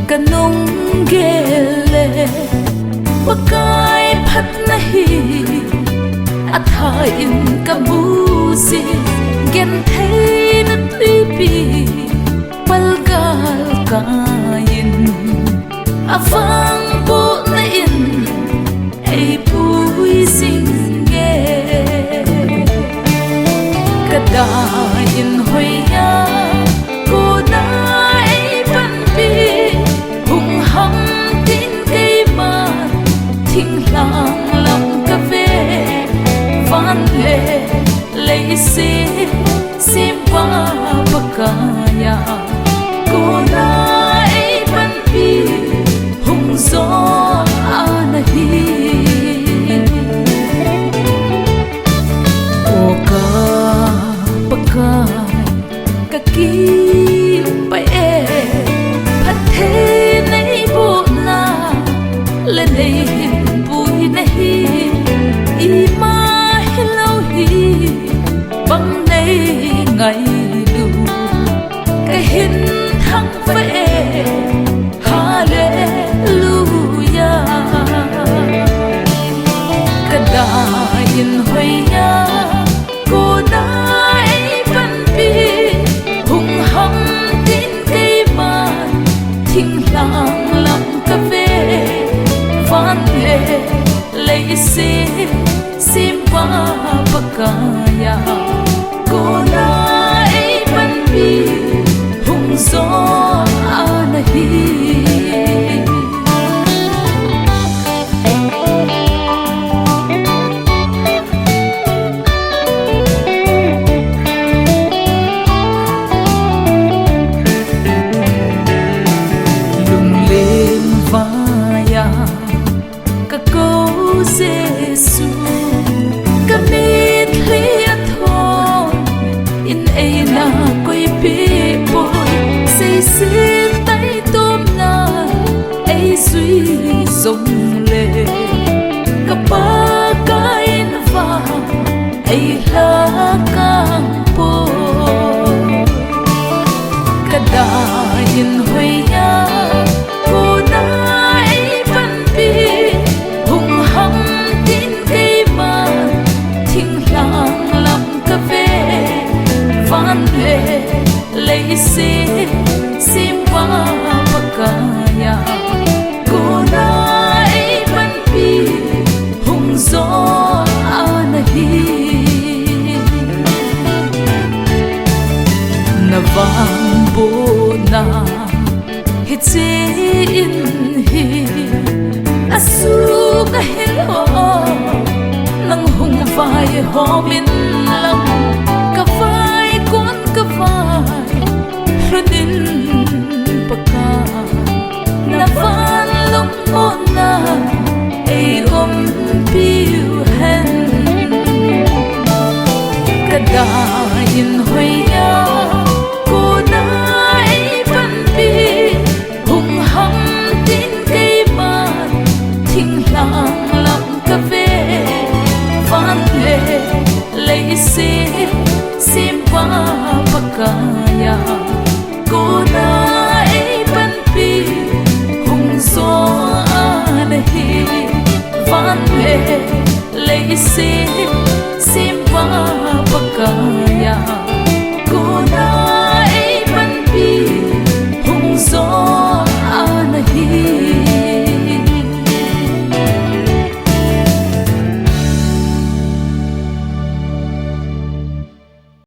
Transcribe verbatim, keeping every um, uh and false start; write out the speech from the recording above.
Kanung gel le Pakai phatna hi atha in kamu jing, gentheina twipi palgal kai in, avangbohna in eipui jing e. Kada in hoiya, kona eipanpi, hung ham tin keiman thinglhang lam kave. Van le leiset sempa Pakaiya, kona eipanpi, hung jo ana hi. O ka Pakai, kakipah e, phatthei neibohna le neihinpuina hi ima hilou hi bang neingailu, kahin thangvah e, Hallelujah. Kada in hoiya, kona eipanpi, hung ham tin keiman thinglhang lam kave. Van le leiset sempa Pakaiya, kona eipanpi, hung jo ana hi. Lunglen vaiya kakou Jesu, kamitthi athon in eina koipeh poi, seiset taitomna eijui jongle, ka Pakai in vang eilhakang poi. Kada in hoiya, kona eipanpi, hung ham tin keiman thinglhang lam kave. Van le leiset sempa Pakaiya, kona eipanpi, hung jo ana hi. Navangbohna hiche in hi asuh kahil o, nang hung vaihom in lang, kavaikon kavailhun in Pakai, navan lungmonna eiumpiu hen. Kada in hoiya, kona eipanpi, hung ham tin keiman thinglhang lam kave. Van le leiset sempa Pakaiya, kona eipanpi, hung jo ana hi. Van le leiset sempa Pakaiya,